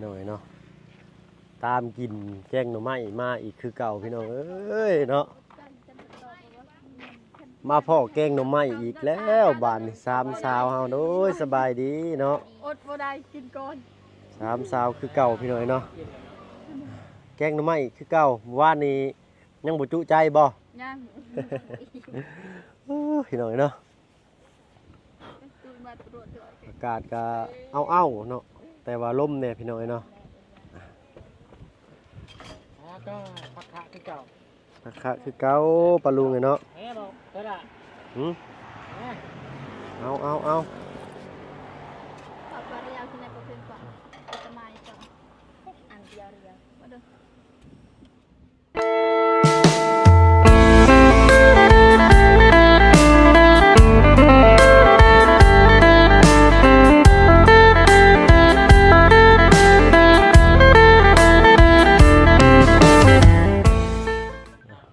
น้อยเนาะ ตามกินแกงหน่อไม้มาอีกคือเก่าพี่น้องเอ้ยเนาะ มาพ้อแกงหน่อไม้อีกแล้วบาดนี้ สามสาวเฮา โดย สบายดีเนาะ อดบ่ได้กินก่อน สามสาวคือเก่าพี่น้องเนาะ แกงหน่อไม้คือเก่า วานนี้ยังบ่จุใจบ่ ยัง โอ้ย พี่น้องเนาะ อากาศก็อ้าวๆเนาะ แต่ว่าลมแน่พี่น้องเนาะ อ่า ก็ผักคะคือเก่า ผักคะคือเก่า ป้าลุงเอ้ยเนาะ แม่บอกเด้อล่ะ หึ แม่ เอา เอา เอา ขอตัวเดียวที่ไหนก็เป็นกว่า จะมาอีกสองอันเดียวเดียว มาเด้อ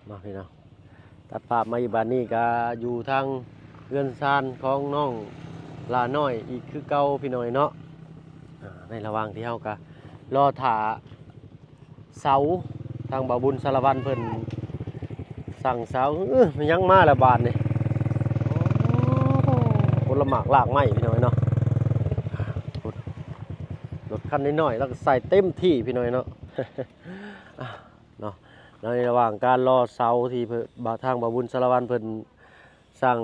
มาพี่น้อง ตัดภาพมาอีกบาดนี้ก็อยู่ทางเฮือนซานของน้องหล้าน้อยอีกคือเก่าพี่น้องเนาะ อ่า ในระหว่างที่เฮาก็รอถ่า เสา ทางบ่าวบุญสารวัตรเพิ่นสั่งเสา เออ มันยังมาแล้วบาดนี้ โอ้ ผลหมากรากไม้พี่น้องเนาะ รถคันน้อยๆ แล้วก็ใส่เต็มที่พี่น้องเนาะ อ่ะ เนาะ แล้วในระหว่างการรอเสาที่เพิ่น บ่าว ทางบ่าวบุญสารวัตรเพิ่นสั่ง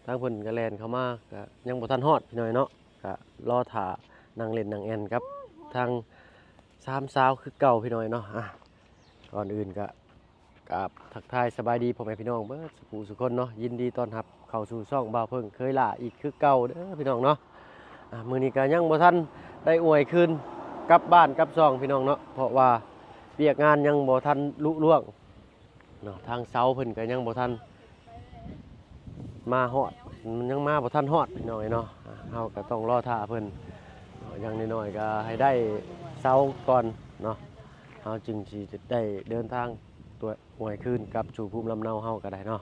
ทางเพิ่นก็แล่นเข้ามา ก็ยังบ่ทันฮอดพี่น้องเนาะ ก็รอถ่านั่งเล่นนั่งแอ่นกับทางสามสาวคือเก่าพี่น้องเนาะ อ่ะ ก่อนอื่นก็กราบทักทายสบายดีพ่อแม่พี่น้องเบิดสุผู้สุคนเนาะ ยินดีต้อนรับเข้าสู่ช่องบ่าวเพิ่งเคยหล้าอีกคือเก่าเด้อพี่น้องเนาะ อ่ะ มื้อนี้ก็ยังบ่ทันได้อวยคืนกลับบ้านกลับช่องพี่น้องเนาะ เพราะว่าเวียกงานยังบ่ทันลุล่วง เนาะ ทางเสาเพิ่นก็ยังบ่ทันมาฮอด มันยังมาบ่ทันฮอดพี่น้องเอ้ยเนาะ เฮาก็ต้องรอถ่าเพิ่น อย่างน้อยๆก็ให้ได้เสาก่อนเนาะ เฮาจึงสิได้เดินทางตัวอวยคืนกลับสู่ภูมิลำเนาเฮาก็ได้เนาะ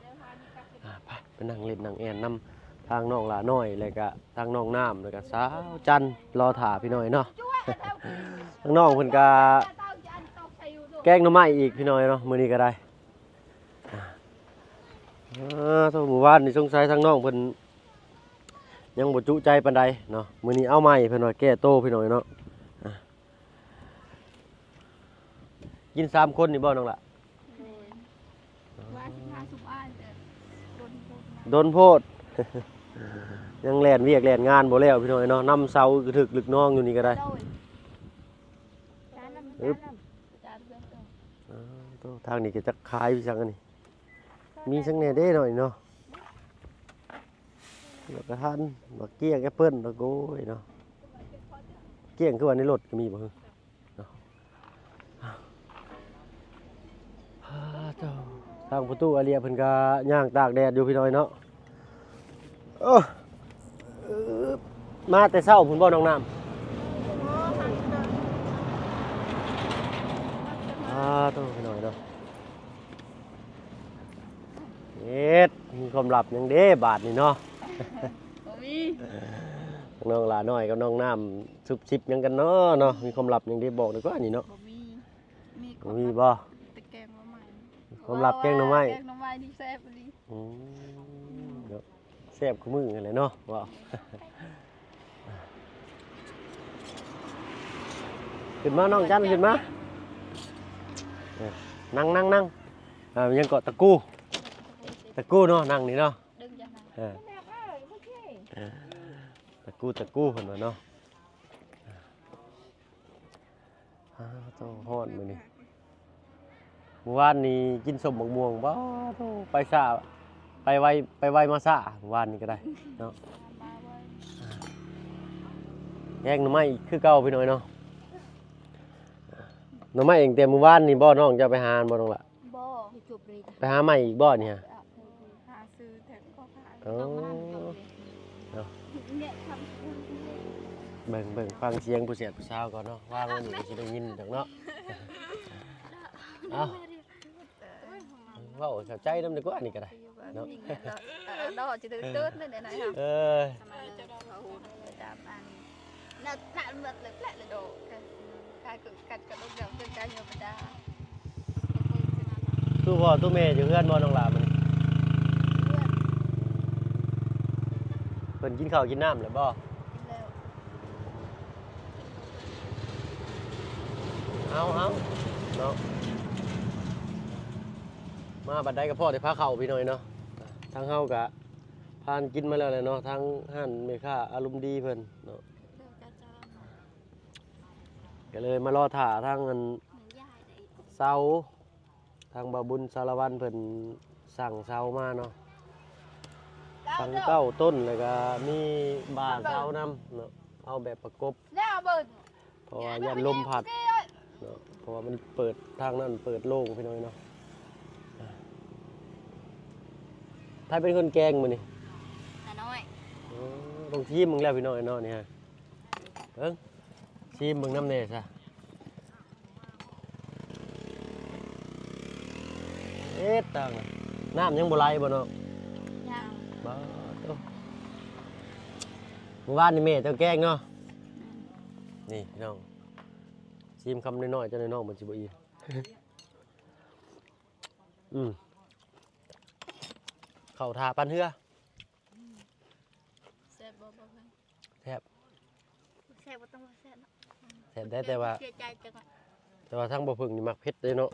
อ่า ไป ไปนั่งเล่นนั่งแอ่นนำทางน้องหล้าน้อย แล้วก็ทางน้องน้ำ แล้วก็สาวจัน รอถ่าพี่น้องเอ้ยเนาะ ทางน้องเพิ่นก็แกงหน่อไม้อีกพี่น้องเอ้ยเนาะ มื้อนี้ก็ได้ อ่า โธ่ มื้อวานนี่สงสัยทางน้องเพิ่นยังบ่จุใจปานใดเนาะ มื้อนี้เอาใหม่เพิ่นว่าแก้โตพี่น้องเนาะ อ่า กินสามคนนี่บ่น้องหล้า โดย ว่าสิพาซุมอ้ายแต่ดนโพดนะ ดนโพด ยังแล่นเวียกแล่นงานบ่แล้วพี่น้องเนาะ นำเสากระทึกลึกน้องอยู่นี่ก็ได้ โดย อึ๊บ จานเพื่อนเก่า อ้าว โธ่ ทางนี้ก็จักขายอีหยังอันนี้ มีสังแหน่เด้หน่อยเนาะ แล้วก็ทัน บักเกี้ยง แอปเปิ้ล บักโกยเนาะ เกี้ยงคือว่าในรถก็มีบ่ เนาะ อ้าว โธ่ ทางประตูอาเลียเพิ่นก็ย่างตากแดดอยู่พี่น้อยเนาะ โอ้ มาแต่เช้าพุ้นบ่น้องน้ำ อ้า โธ่ พี่น้อยเนาะ เฮ็ด มีความลับหยังเด้บาดนี้เนาะ บ่มี น้องหล้าน้อยกับน้องน้ำซุบซิบหยังกันเนาะ เนาะ มีความลับหยังเด้บอกดีกว่านี่เนาะ บ่มี มี บ่มีบ่ แต่แกงหน่อไม้ ความลับแกงหน่อไม้ แกงหน่อไม้นี่แซ่บอีหลี อืม เนาะ แซ่บคู่มื้อนั่นแหละเนาะ ว้าว ขึ้นมาน้องจัน ขึ้นมา เออ นั่ง นั่ง นั่ง อ่า ยังเกาะตะกู้ ตะกู้เนาะ นั่งนี่เนาะ ดึงจ้ะนะ เออ เออ ตะกู้ ตะกู้เพิ่นว่าเนาะ อ้าว โธ่ ฮ้อนมื้อนี้ มื้อวานนี้กินส้มบักม่วง บ่ โธ่ ไปช้า ไปไว ไปไวมาช้า มื้อวานนี้ก็ได้เนาะ แกงหน่อไม้คือเก่าพี่น้อยเนาะ หน่อไม้เองแต่มื้อวานนี้บ่ น้องเจ้าไปหาบ่น้องหล้า บ่ ไปหาใหม่อีกบ่นี่ฮะ หาซื้อแถวก็ขาย โอ้ เนาะ เบิ่ง เบิ่งฟังเสียงผู้แสบผู้สาวก่อนเนาะ วางไว้นี่ก็สิได้ยินดอกเนาะ เอ้า เว้าเข้าใจนำดีกว่านี่ก็ได้เนาะ เออ ดอกจะตื่นๆ นั่นแหละนะ เออ ตามอัน นัด นัดหมดเลยแหละ ดอก ການກະ ການກະດົກດຳເປັນການທຳມະດາ. ຕູ້ພໍ່ຕູ້ແມ່ຢູ່ເຮືອນບໍ່ນ້ອງຫຼ້າມື້ນີ້? ເພິ່ນກິນເຂົ້າກິນນ້ຳແລ້ວບໍ່? ກິນແລ້ວ. ເອົາໆ ເນາະ ມາບັດໃດກໍພໍໄດ້ພາເຂົ້າພີ່ນ້ອງເນາະ. ທາງເຮົາກະຜ່ານກິນມາແລ້ວແຫຼະເນາະ ທາງຮ້ານແມ່ຄ້າອາລົມດີເພິ່ນເນາະ. ກໍເລີຍມາລໍຖ້າທາງອັນເສົາ ທາງບ່າວບຸນສາລະວັນເພິ່ນສັ່ງເສົາມາເນາະ ສັ່ງເກົ້າຕົ້ນ ແລ້ວກໍມີບ່າເສົານຳເນາະ ເອົາແບບປະກົບ ເພາະວ່າຢ້ານລົມພັດເນາະ ເພາະວ່າມັນເປີດ ທາງນັ້ນເປີດໂລ່ງພີ່ນ້ອງເນາະ. ໃຜເປັນຄົນແກງມື້ນີ້? ນ້ານ້ອຍ. ເອີ ຕ້ອງຊີມເບິ່ງແລ້ວພີ່ນ້ອງເນາະ ນີ້ຮະ. ເບິ່ງ ຊີມເບິ່ງນຳແດ່ຊະ. ເຮັດຕາງ ນ້ຳຍັງບໍ່ໄຫຼບໍ່ນ້ອງ? ຍັງ. ບາດໂຕ ມື້ວານນີ້ແມ່ເຈົ້າແກງເນາະ. ແມ່ນ. ນີ້ພີ່ນ້ອງ ຊີມຄຳນ້ອຍໆ ເຈົ້ານ້ອຍນ້ອງມັນຊິບໍ່ອີ່ມ. ອືມ ເຂົ້າທ່າປັ້ນເຮືອ. ແຊບບໍ່ ບໍ່ເພິ່ນ? ແຊບ. ແຊບບໍ່ຕ້ອງວ່າແຊບເນາະ. ແຊບໄດ້ ແຕ່ວ່າ ເສຍໃຈຈັງ ແຕ່ວ່າທາງບໍ່ເພິ່ງນີ້ມັກເຜັດເດ້ເນາະ.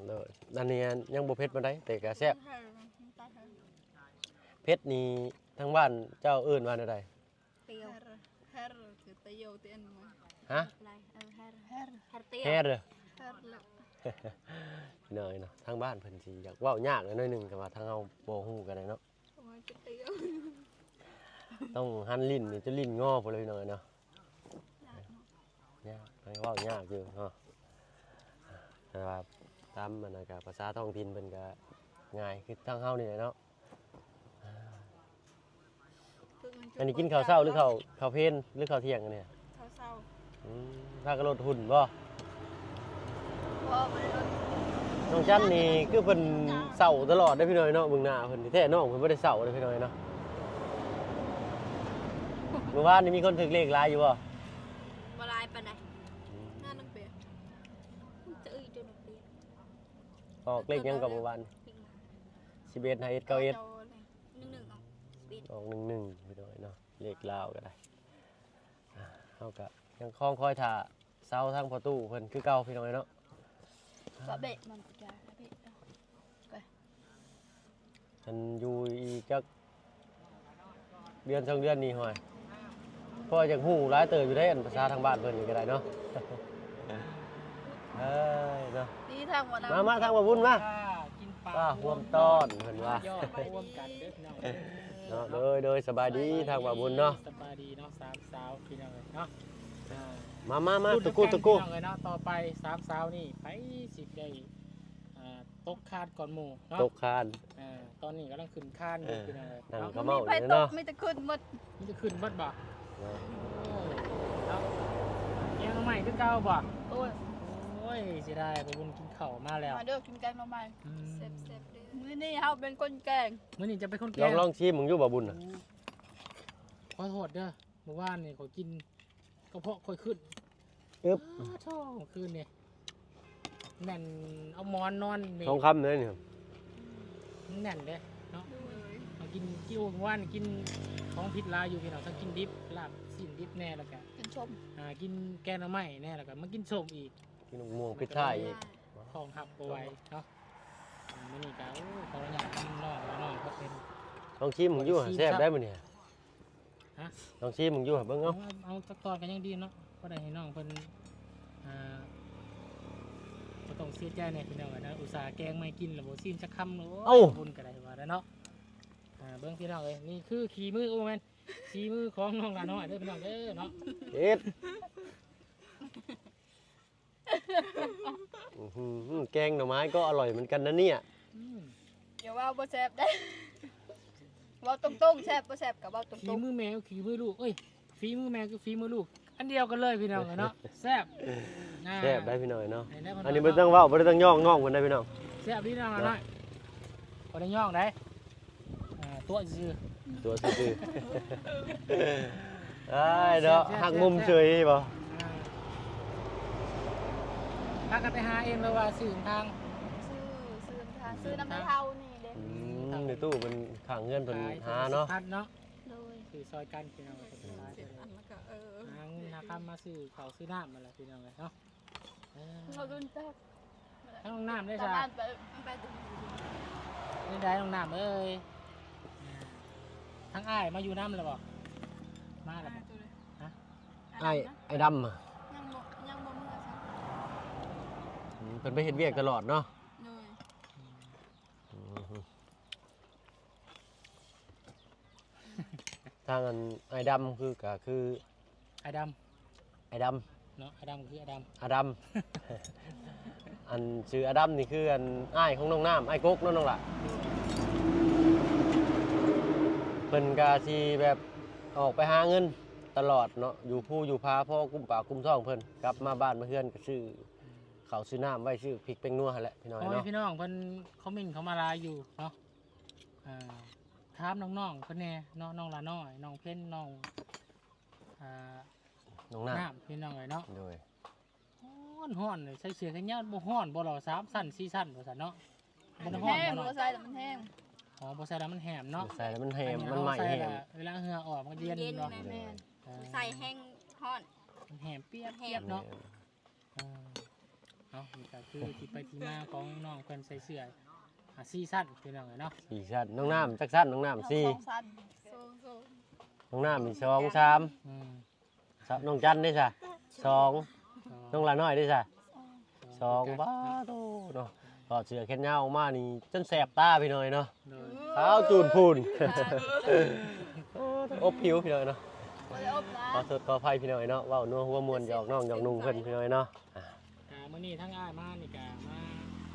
ໂດຍ ອັນນີ້ຍັງບໍ່ເຜັດປານໃດ ແຕ່ກໍແຊບ. ເຜັດນີ້ທາງບ້ານເຈົ້າເອີ້ນວ່າແນວໃດ? ຕຽວ. ແຮ ແຮ ຄືຕຽວ ຕຽວ ຮະ? ເອີ ແຮ ແຮ ແຮ ຕຽວ ແຮ. ພີ່ນ້ອງເນາະ ທາງບ້ານເພິ່ນຊິຢາກເວົ້າຍາກໜ້ອຍໜຶ່ງ ແຕ່ວ່າທາງເຮົາບໍ່ຮູ້ກໍໄດ້ເນາະ. ຕ້ອງຫັນຫຼິ້ນນີ້ຈະຫຼິ້ນງໍພຸ້ນແຫຼະພີ່ນ້ອງເອີຍເນາະ. ຍາກເນາະ ຍາກ ເວົ້າຍາກຢູ່ເນາະ. ແຕ່ວ່າຕາມອັນນັ້ນກະພາສາທ້ອງຖິ່ນເພິ່ນກະງ່າຍຄືທາງເຮົານີ້ແຫຼະເນາະ. ອັນນີ້ກິນເຂົ້າເຊົ້າ ຫຼືເຂົ້າ ເຂົ້າເພນ ຫຼືເຂົ້າທ່ຽງອັນນີ້? ເຂົ້າເຊົ້າ. ອືມ ພາກັນລົດຫຸ່ນບໍ່? ບໍ່ ບໍ່ໄດ້ລົດ. ນ້ອງຈັນນີ້ຄືເພິ່ນເສົ້າຕະຫຼອດເດ້ພີ່ນ້ອງເນາະ. ເບິ່ງໜ້າເພິ່ນແທ້ ນ້ອງເພິ່ນບໍ່ໄດ້ເສົ້າເດ້ພີ່ນ້ອງເນາະ. ມື້ວານນີ້ມີຄົນຖືກເລກຫຼາຍຢູ່ບໍ່? ບໍ່ຫຼາຍປານໃດ. ອືມ ງານນ້ອງເປຍ ຈະເອີຍ ຈະນ້ອງເປຍ ອອກເລກຫຍັງກໍມື້ວານ? ສິບເອັດ ຫ້າເອັດ ເກົ້າເອັດ ໜຶ່ງໜຶ່ງ ອອກສິບເອັດ ອອກໜຶ່ງໜຶ່ງ ພີ່ນ້ອງເນາະ. ເລກລາວກໍໄດ້ ເຮົາກໍຍັງຄອງຄອຍຖ້າເສົາທາງພໍ່ຕູ້ເພິ່ນຄືເກົ່າ ພີ່ນ້ອງເນາະ. ກະເບະມັນກະເບະ ມັນຢູ່ອີກຈັກເດືອນສອງເດືອນນີ້ ຫ້ອຍ ພໍຢາກຮູ້ຫຼາຍເຕີບຢູ່ເດ້ ອັນພາສາທາງບ້ານເພິ່ນນີ້ກໍໄດ້ເນາະ. ເອີຍເນາະ ດີທາງບໍ່ນຳ ມາ ມາທາງບ່າວບຸນມາ ກິນປາ ປາຮ່ວມຕ້ອນເພິ່ນວ່າ ມາຢອກຮ່ວມກັນເດີພີ່ນ້ອງເນາະ. ໂດຍ ໂດຍ ສະບາຍດີທາງບ່າວບຸນເນາະ ສະບາຍດີເນາະ ສາມສາວພີ່ນ້ອງເອີຍເນາະ. ອ່າ ມາ ມາ ມາ ທຸກຄູ່ ທຸກຄູ່ ພີ່ນ້ອງເອີຍເນາະ. ຕໍ່ໄປສາມສາວນີ້ໃຜຊິໄດ້ ອ່າ ຕົກຄານກ່ອນໝູ່ເນາະ ຕົກຄານ. ເອີ ຕອນນີ້ກຳລັງຂຶ້ນຄານຢູ່ ເອີ ພີ່ນ້ອງເອີຍ ນັ່ງ ເນາະ ກະເມົາຢູ່ເນາະ ມີແຕ່ຂຶ້ນໝົດ ມີແຕ່ຂຶ້ນໝົດບໍ່? ເນາະ ໂອ້ຍ ເນາະ ແກງໜໍ່ໄມ້ຄືເກົ່າບໍ່? ໂອ້ຍ ໂອ້ຍ ເສຍດາຍ ບ່າວບຸນກິນເຂົ້າມາແລ້ວ ມາເດີ ກິນແກງໜໍ່ໄມ້. ອືມ ແຊບໆເດີ ມື້ນີ້ເຮົາເປັນຄົນແກງ ມື້ນີ້ຈະເປັນຄົນແກງ. ລອງ ລອງຊີມເບິ່ງຢູ່ ບ່າວບຸນນະ ຂໍໂທດເດີ ມື້ວານນີ້ຂ້ອຍກິນ ກະເພາະຂ້ອຍຂຶ້ນ ອຶບ ອ້າໂທ້ ຄືນນີ້ແໜ້ນ ເອົາໝອນນອນນີ້ ທອງຄຳເລີຍນີ້ ມັນແໜ້ນເດ້ເນາະ. ໂດຍ ມາກິນ ກິນ ມື້ວານກິນຂອງຜິດຫຼາຍຢູ່ພີ່ນ້ອງ ທັງກິນດິບ ລາບຊີ້ນດິບແດ່ ແລ້ວກະກິນສົ້ມ ອ່າ ກິນແກງໜໍ່ໄມ້ແດ່ ແລ້ວກະມາກິນສົ້ມອີກ ກິນໝາກມ່ວງປິດທ້າຍອີກ ທ້ອງຮັບບໍ່ໄຫວເນາະ. ມື້ນີ້ກະ ໂອ້ ຂໍອະນຸຍາດນຳນ້ອງ ນ້ອງເພິ່ນ ລອງຊີມເບິ່ງຢູ່ ແຊບໄດ໋ມື້ນີ້. ຮະ ລອງຊີມເບິ່ງຢູ່ ເບິ່ງເອົາ ເອົາ ເອົາຈັກຕອນກໍຍັງດີເນາະ ພໍໄດ້ໃຫ້ນ້ອງເພິ່ນ ອ່າ ບໍ່ຕ້ອງເສຍໃຈແດ່ພີ່ນ້ອງເອີຍນະ ອຸດສ່າແກງມາໃຫ້ກິນແລ້ວບໍ່ຊີມຈັກຄຳ. ໂອ້ຍ ເອົ້າ ບຸນກໍໄດ້ວ່າແລ້ວເນາະ. ອ່າ ເບິ່ງພີ່ນ້ອງເອີຍ ນີ້ຄືຂີ້ມື ໂອ້ ແມ່ນ ສີມືຂອງນ້ອງຫຼ້ານ້ອຍເດີພີ່ນ້ອງເດີເນາະ. ເຮັດ ອືມ ແກງໜໍ່ໄມ້ກໍອະລ່ອຍເໝືອນກັນນະເນຍ. ອືມ ຢ່າວ່າບໍ່ແຊບເດ້ ເວົ້າຕົງໆ ແຊບບໍ່ແຊບກໍເວົ້າຕົງໆ. ຝີມືແມ່ ຝີມືລູກ ເອີຍ ຝີມືແມ່ຄືຝີມືລູກ ອັນດຽວກັນເລີຍພີ່ນ້ອງເອີຍເນາະ. ແຊບ ອ່າ ແຊບໄດ໋ພີ່ນ້ອງເນາະ. ອັນນີ້ບໍ່ຕ້ອງເວົ້າ ບໍ່ໄດ້ຕ້ອງຍ້ອງນ້ອງເພິ່ນໄດ໋ພີ່ນ້ອງ. ແຊບດີນ້ອງຫຼ້ານ້ອຍ ບໍ່ໄດ້ຍ້ອງໃດ໋. ອ່າ ຕົວະຊື່ໆ ຕົວະຊື່ໆ ອ້າຍເນາະ ແຊບໆ ຮັກມຸມເສີຍບໍ່? ອ່າ ພາກັນໄປຫາເອງ ຫຼືວ່າຊື້ນຳທາງ? ຊື້ ຊື້ນຳທາງ ຊື້ນຳແມ່ເຖົ້ານີ້ເດ້. ອືມ ອືມ ໃນຕູ້ເພິ່ນ ຂ້າງເຮືອນເພິ່ນຫາເນາະ ຂາຍຖົງລະສິບພັນເນາະ. ໂດຍ ຊື້ຊ່ອຍກັນພີ່ນ້ອງ ເອີ ຊື້ອັນລະກະ ເອີ ຫາເງິນຫາຄຳມາຊື້ເຂົ້າຊື້ນ້ຳຫັ້ນລະພີ່ນ້ອງເອີຍເນາະ. ເອີ ເຂົາລຸ້ນຈັກ ທາງນ້ອງນ້ຳໄດ້ຊະ ຕະຫຼາດໄປ ໄປ ເປັນໃດນ້ອງນ້ຳເອີຍ? ທາງອ້າຍມາຢູ່ນຳແລ້ວບໍ່? ມາແລ້ວບໍ່? ຮະ? ອ້າຍ ອ້າຍດຳ ຍັງບໍ່ ຍັງບໍ່ເມືອຊ້ຳ. ອືມ ເພິ່ນໄປເຮັດວຽກຕະຫຼອດເນາະ. ໂດຍ ອືມ ທາງອັນອ້າຍດຳຄື ກະຄື ອ້າຍດຳ ອ້າຍດຳເນາະ ອ້າຍດຳຄືອ້າຍດຳ ອາດຳ ອັນຊື່ອາດຳນີ້ຄືອັນອ້າຍຂອງນ້ອງນ້ຳ ອ້າຍກົກເນາະ ນ້ອງຫຼ້າ. ເພິ່ນກະຊິແບບອອກໄປຫາເງິນຕະຫຼອດເນາະ ຢູ່ພູຢູ່ຜາ ພໍກຸ້ມປາກກຸ້ມທ້ອງເພິ່ນ ກັບມາບ້ານມາເຮືອນກະຊື້ເຂົ້າຊື້ນ້ຳໄວ້ ຊື້ພິກແປ້ງນົວຫັ້ນແຫຼະພີ່ນ້ອງເອີຍເນາະ. ພໍ່ແມ່ພີ່ນ້ອງເພິ່ນຄອມເມັນເຂົ້າມາຫຼາຍຢູ່ເນາະ ອ່າ ຖາມນ້ອງໆເພິ່ນແດ່ເນາະ ນ້ອງຫຼ້ານ້ອຍ ນ້ອງເພັນ ນ້ອງ ອ່າ ນ້ອງນ້ຳ ນ້ຳ ພີ່ນ້ອງເອີຍເນາະ. ໂດຍ ຮ້ອນໆ ໃສ່ເສື້ອແຂນຍາວບໍ່ຮ້ອນບໍ່ ລາວສາມຊັ້ນສີ່ຊັ້ນວ່າຊັ້ນເນາະ. ບໍ່ໄດ້ຮ້ອນ ມັນແຫ້ງ ບໍ່ເນາະ ບໍ່ໃສ່ແລ້ວມັນແຫ້ງ. ອໍ ບໍ່ໃສ່ແລ້ວມັນແຫ້ມເນາະ ບໍ່ໃສ່ແລ້ວມັນແຫ້ມ ອັນນີ້ ມັນໄໝ້ແຫ້ມ ເຮົາໃສ່ແລ້ວເວລາເຫື່ອອອກມັນເຢັນເນາະ. ໂດຍ ເອີ ໃສ່ແຫ້ງຮ້ອນ ມັນແຫ້ມປຽບໆເນາະ. ເອີ ເອົາ ນີ້ກະຄືທີ່ໄປທີ່ມາຂອງນ້ອງເພິ່ນໃສ່ເສື້ອ ອ່າ ສີ່ຊັ້ນພີ່ນ້ອງເອີຍເນາະ ສີ່ຊັ້ນ. ນ້ອງນ້ຳຈັກຊັ້ນ? ນ້ອງນ້ຳສີ່ ສອງຊັ້ນ ສອງ ສອງ ນ້ອງນ້ຳນີ້ສອງ ສາມ ອືມ ສາມ ນ້ອງຈັນເດ້ຊະ ສອງ ສອງ ນ້ອງຫຼ້ານ້ອຍເດ້ຊະ ສອງ ສອງ ສອງ ປ້າໂທ້ເນາະ. ຖອດເສື້ອແຂນຍາວອອກມານີ້ຈົນແສບຕາພີ່ນ້ອງເອີຍເນາະ. ໂດຍ ຂາວຈູນພູນ ອົບຜິວພີ່ນ້ອງເອີຍເນາະ. ບໍ່ໄດ້ອົບນະ ຂໍໂທດຂໍອະໄພພີ່ນ້ອງເອີຍເນາະ ເວົ້ານົວຫົວມ່ວນ ຢອກນ້ອງຢອກນຸ່ງເພິ່ນພີ່ນ້ອງເອີຍເນາະ. ອ່າ ກະມື້ນີ້ທາງອ້າຍມານີ້ກະມາ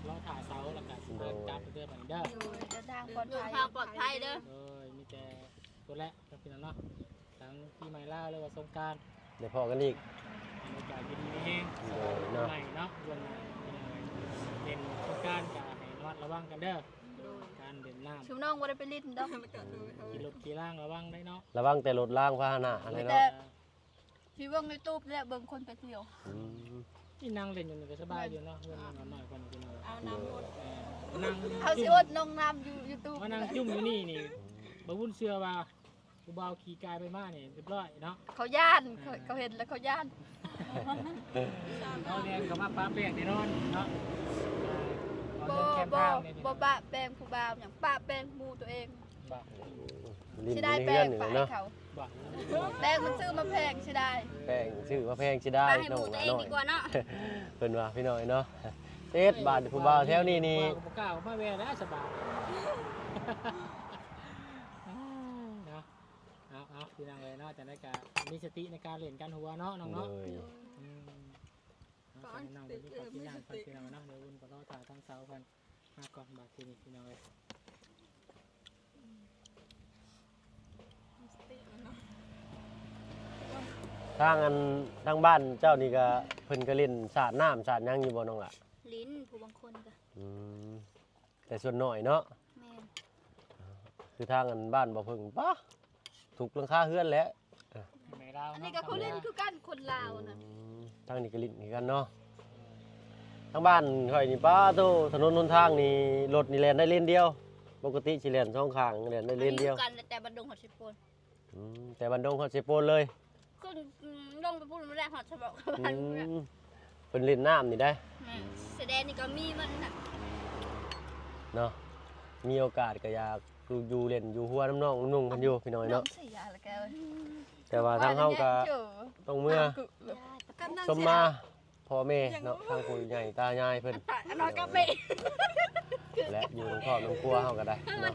ລໍຖ້າເສົາ ແລ້ວກະຊິມາຈັບເດີບັດນີ້ເດີ. ໂດຍ ເດີນທາງປອດໄພ ເດີນທາງປອດໄພເດີ. ໂດຍ ມີແຕ່ໂຕແລະເນາະ ພີ່ນ້ອງເນາະ ທັງປີໃໝ່ລາວ ຫຼືວ່າສົງການ ໄດ້ພໍ້ກັນອີກ ໃຫ້ມີການຢູ່ດີມີແຮງ. ໂດຍເນາະ ສະບາຍດີປີໃໝ່ເນາະ ລ່ວງໜ້າ ເອີ ເປັນສົງການກະໃຫ້ລະມັດລະວັງກັນເດີ. ໂດຍ ການຫຼິ້ນນ້ຳ ຊຸມນ້ອງບໍ່ໄດ້ໄປຫຼິ້ນດອກ ໂດຍ ຂີ່ລົດຂີ່ລາງລະວັງໄດ້ເນາະ ລະວັງແຕ່ລົດລາງພາຫະນະຫັ້ນແຫຼະເນາະ. ຊິເບິ່ງຢູທູບແຫຼະ ເບິ່ງຄົນໄປທ່ຽວ. ອືມ ນີ້ນັ່ງຫຼິ້ນຢູ່ນີ້ກະສະບາຍຢູ່ເນາະ ເຮືອນນ້ອຍກວ່ານີ້ພີ່ນ້ອງ. ເອົານ້ຳ ໂດຍ ລົດ ເອີ ນັ່ງ ເຮົາຊິອົດນ້ອງນ້ຳຢູ່ຢູທູບ ມານັ່ງຈຸ້ມຢູ່ນີ້ນີ້ ບໍ່ວຸ້ນເຊື່ອວ່າຜູ້ບ່າວຂີ່ກາຍໄປມານີ້ຮຽບຮ້ອຍເນາະ. ເຂົາຢ້ານ ເອີ ເຂົາ ເຂົາເຫັນແລ້ວເຂົາຢ້ານ. ເຮົາແລ່ນເຂົ້າມາປະແປ້ງແນ່ນອນເນາະ. ເອີ ບໍ່ ບໍ່ ບໍ່ປະແປ້ງຜູ້ບ່າວຫຍັງ ປະແປ້ງໝູ່ໂຕເອງ. ເສຍດາຍແປ້ງປະໃຫ້ເຂົາ ແປ້ງມັນຊື້ມາແພງເສຍດາຍ ແປ້ງຊື້ມາແພງເສຍດາຍ. ປະໃຫ້ໝູ່ໂຕເອງດີກວ່າເນາະ ເພິ່ນວ່າພີ່ນ້ອງເນາະ. ເສດບາດຜູ້ບ່າວແຖວນີ້ນີ້ ຜູ້ບ່າວກະບໍ່ກ້າມາແວ່ແລ້ວ ສະບາຍເນາະ. ເອົາໆ ພີ່ນ້ອງເອີຍເນາະ ຈັ່ງໃດກະມີສະຕິໃນການຫຼິ້ນການຫົວເນາະ ນ້ອງເນາະ. ໂດຍ ອືມ ເອົາ ໃຫ້ນ້ອງໄດ້ກິນເຂົ້າກິນນ້ຳກ່ອນ ພີ່ນ້ອງເນາະ. ດຽວອຸ່ນກະລໍຖ້າທາງສາວເພິ່ນມາກ່ອນບາດທີນີ້ ພີ່ນ້ອງເອີຍ. ທາງອັນ ທາງບ້ານເຈົ້ານີ້ກະ ເພິ່ນກະຫຼິ້ນສາດນ້ຳສາດຫຍັງຢູ່ບໍ່ ນ້ອງຫຼ້າ? ຫຼິ້ນ ຜູ້ບາງຄົນກະ ອືມ ແຕ່ສ່ວນໜ້ອຍເນາະ. ແມ່ນ ຄືທາງອັນບ້ານບໍ່ເພິ່ງ ປະ ທຸກຫຼັງຄາເຮືອນແຫຼະ. ອັນນີ້ກະເຂົາຫຼິ້ນຄືກັນ ຄົນລາວນະ. ອືມ ທາງນີ້ກະຫຼິ້ນຄືກັນເນາະ. ທາງບ້ານຂ້ອຍນີ້ ປາໂທ້ ຖະໜົນຫົນທາງນີ້ ລົດນີ້ແລ່ນໄດ້ເລນດຽວ ປົກກະຕິຊິແລ່ນສອງຂ້າງ ແລ່ນໄດ້ເລນດຽວ. ອັນນີ້ຄືກັນ ແຕ່ບ້ານດົງຮອດເຊໂປນ. ອືມ ແຕ່ບ້ານດົງຮອດເຊໂປນເລີຍ. ຂຶ້ນ ອືມ ລົງໄປພຸ້ນແຫຼະ ຮອດສະເບາະບ້ານ. ອືມ ເພິ່ນຫຼິ້ນນ້ຳນີ້ໄດ໋. ແມ່ນ ຊາຍແດນນີ້ກະມີໝົດນະ ເນາະ. ມີໂອກາດກະຢາກຢູ່ ຢູ່ຫຼິ້ນຢູ່ຫົວນຳນ້ອງນຳນຸ່ງເພິ່ນຢູ່ ພີ່ນ້ອງເອີຍເນາະ. ແຕ່ວ່າທາງເຮົາກະຕ້ອງເມືອ ສົມມາ ພໍ່ແມ່ເນາະ ທາງຜູ້ໃຫຍ່ຕາຍາຍເພິ່ນ ແລະ ຢູ່ນຳຄອບນຳຄົວເຮົາກະໄດ້ເນາະ. ວັນ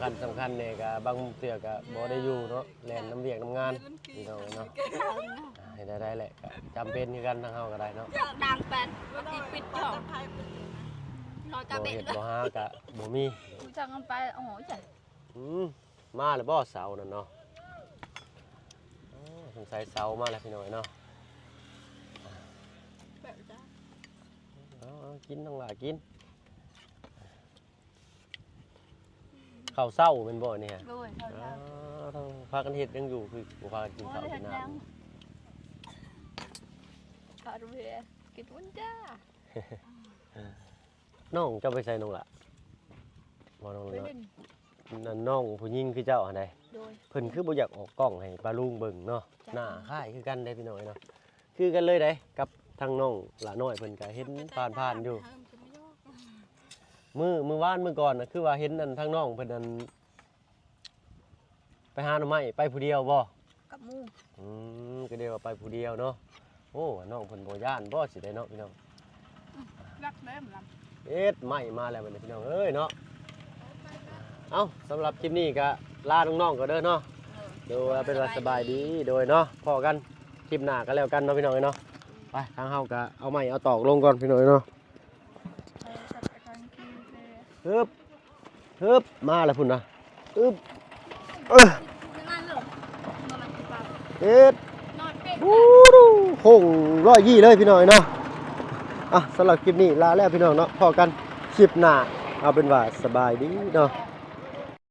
ສຳຄັນ ສຳຄັນແດ່ກະບາງເທື່ອກະບໍ່ໄດ້ຢູ່ເນາະ ແລ່ນນຳວຽກນຳງານ ພີ່ນ້ອງເນາະ. ອ່າ ເຮັດແນວໃດແຫຼະ ກະຈຳເປັນຄືກັນ ທາງເຮົາກະໄດ້ເນາະ. ດັງແປນ ບໍ່ເຮັດບໍ່ຫາກະບໍ່ມີ. ອືມ ມາແລ້ວບໍ່ເສົານັ້ນເນາະ. ໂອ້ ສົງໄສເສົາມາແລ້ວ ພີ່ນ້ອງເນາະ. ເອົາໆ ກິນ ນ້ອງຫຼ້າກິນ. ເຂົ້າເຊົ້າແມ່ນບໍ່ນີ້? ໂດຍ ເຂົ້າເຊົ້າ. ອ້າວ ພາກັນເຮັດຫຍັງຢູ່ ຄືບໍ່ພາກັນກິນເຂົ້າກິນນ້ຳ? ໂອ້ຍ ເຮັດຫຍັງ ພາກັນເຮັດ. กินวุ้นจ้า น้องเจ้าไปไสน้องหล่ะ บ่น้อง ไปเล่น นั่นน้องผู้หญิงคือเจ้าหั่นใด โดย เพิ่นคือบ่อยากออกกล้องให้ป้าลุงเบิ่งเนาะ จ้ะ หน้าคล้ายคือกันเด้พี่น้องเอ้ยเนาะ คือกันเลยเด้ กับทางน้องหล่าน้อยเพิ่นก็เห็นผ่านๆอยู่ มื้อ มื้อวานมื้อก่อนน่ะ คือว่าเห็นอันทางน้องเพิ่นอัน ไปหาหน่อไม้ไปผู้เดียวบ่ กับหมู่ อืม ก็เรียกว่าไปผู้เดียวเนาะ โอ้ น้องเพิ่นบ่ย้านบ่สิได้เนาะพี่น้อง รักเด้มันลำ เอ็ดไม้มาแล้วบัดนี้พี่น้องเอ้ยเนาะ เอ้า สำหรับคลิปนี้ก็ลาน้องๆก่อนเด้อเนาะ เออ โดยว่าเป็นว่าสบายดี โดยเนาะ พ้อกันคลิปหน้าก็แล้วกันเนาะพี่น้องเอ้ยเนาะ ไป ทางเฮาก็เอาไม้เอาตอกลงก่อนพี่น้องเอ้ยเนาะ เออ ครับ ไปทางที่เด้ ฮึบ ฮึบ มาแล้วพุ้นนะ อึบ เออ เฮ็ด นอนเป๊ะ โอ้โห โค้งร้อยยี่เลยพี่น้องเนาะ อ่ะ สำหรับคลิปนี้ลาแล้วพี่น้องเนาะ พ้อกันคลิปหน้า เอาเป็นว่าสบายดีเนาะ